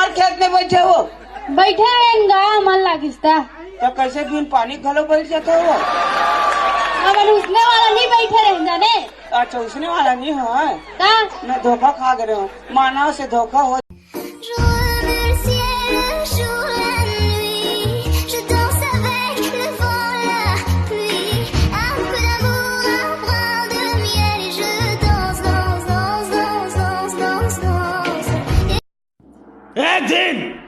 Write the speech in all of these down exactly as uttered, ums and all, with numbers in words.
खेत में बैठे हो? बैठे रहेंगा, मन लागिस ता। तो कैसे बिन पानी घलो बैठ जाते हो? हमन उसने वाला नहीं बैठे रहेंगा ने। अच्छा, उसने वाला नहीं हो, हैं? का? मैं धोखा खा गए हूँ, मानव से धोखा हो। Je remercie le jour, la nuit. Je danse avec le vent, la pluie. Un peu d'amour, un brin de miel. Et je danse, danse, danse. एक दिन,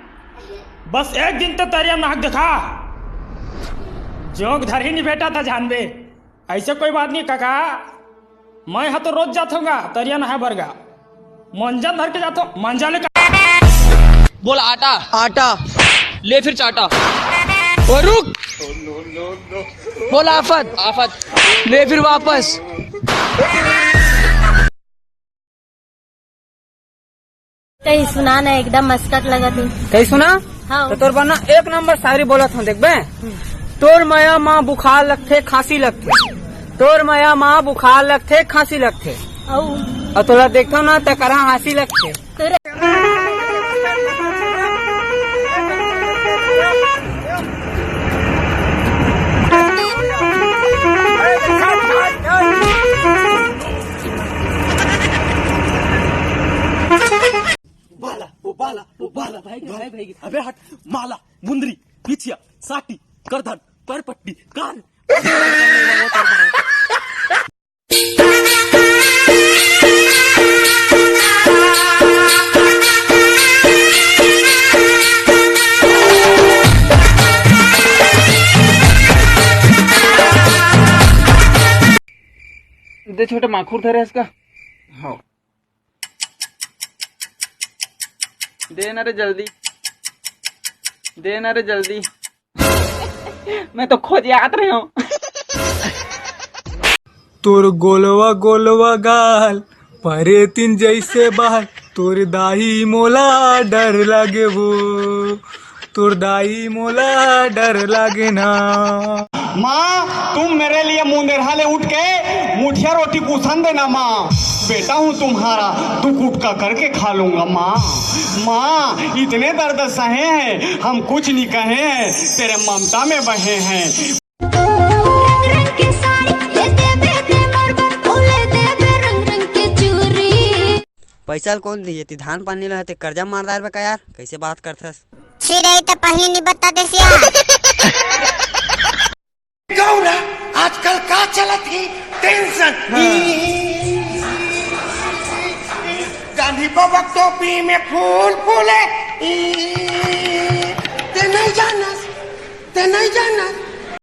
बस एक दिन तो तरिया नहा के देखा। जोंक धर ही नहीं बेटा था जानबे। ऐसे कोई बात नहीं काका, मैं हा तो रोज जात हूँगा तरिया नहाए बर गा। मंजन धर के जात हूँ, मंजा ले का- बोल आटा। आटा। ले फिर चाटा। और रुक। बोल आफत। आफत। ले फिर वापस। कहीं सुना ना, एकदम मस्कट लगत है। कहीं सुना? हाँ। तो तोर बना एक नंबर शायरी बोलत हूँ, देखबे। तोर मया माँ बुखार लगथे, खांसी लगथे। तोर मया माँ बुखार लगथे, खांसी लगथे। अउ? अउ तोला देखथव ना, त करा हाँसी लगथे। तोरा बाला, वो बाला, वो बाला। भाई, भाई, भाई। अबे हट, माला, मुंदरी, पिछिया, साटी, करधन, पैरपट्टी, कान। दे छोटे माखुर धरे इसका। हाँ। दे ना रे जल्दी, दे ना रे जल्दी। मैं तो खोज याद रहे हूँ। तोर गोलवा गोलवा गाल, परेतिन जैसे बाल, तोर दाई मोला डर लागे वो, तोर दाई मोला डर लागे ना। माँ, तुम मेरे लिए मुंदेरहा ले उठ के मुठिया रोटी पूछन देना माँ। बेटा हूँ तुम्हारा, दो गुटका करके खा लूंगा माँ। माँ, इतने दर्द सहे हैं, हम कुछ नहीं कहे हैं, तेरे ममता में बहे हैं। रंग रंग के साड़ी ले देबे ते मोर बर, ओ ले देबे रंग रंग के चूरी। पैसा ल कौन दिए? ती धान पानी ल ते कर्जा मार डारबे का यार? कैसे बात करथस? छी रही त पहिली नहीं बता दे सिया। गौरा, आजकल का चलत ही टेंशन? हाँ। गांधी बबा टोपी में फूल फूले।